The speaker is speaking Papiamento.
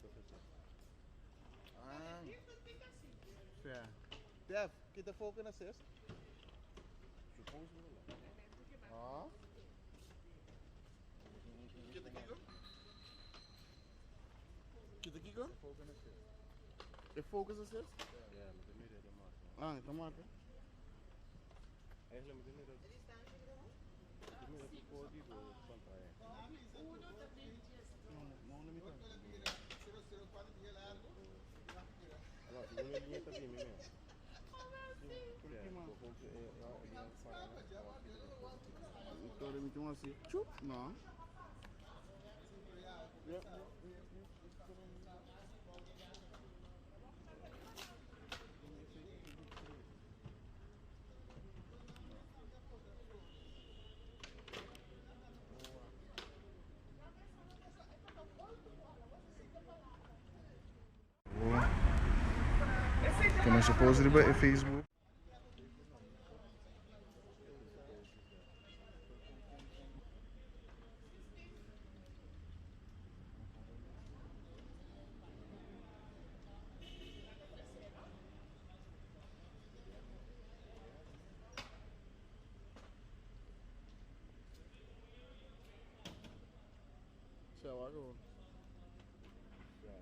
Focus assist. Ah. Sea. Def, kita focus assist? Supposedly. Ah. Kita kiko? Kita kiko? Focus assist. E focus assist? Ja, met de midden de mark. Ah, ito marka. Eigenlijk met de midden. De midden voor die door pantalla. No, no, no, no. Allora, secondo me niente di me. Por Ja, que, man? bijvoorbeeld, ja, Ito rin ito si Chup, no? Ja, ja, ja, ja. Que men suppose riba e Facebook. Zo, waar gewoon. Ja,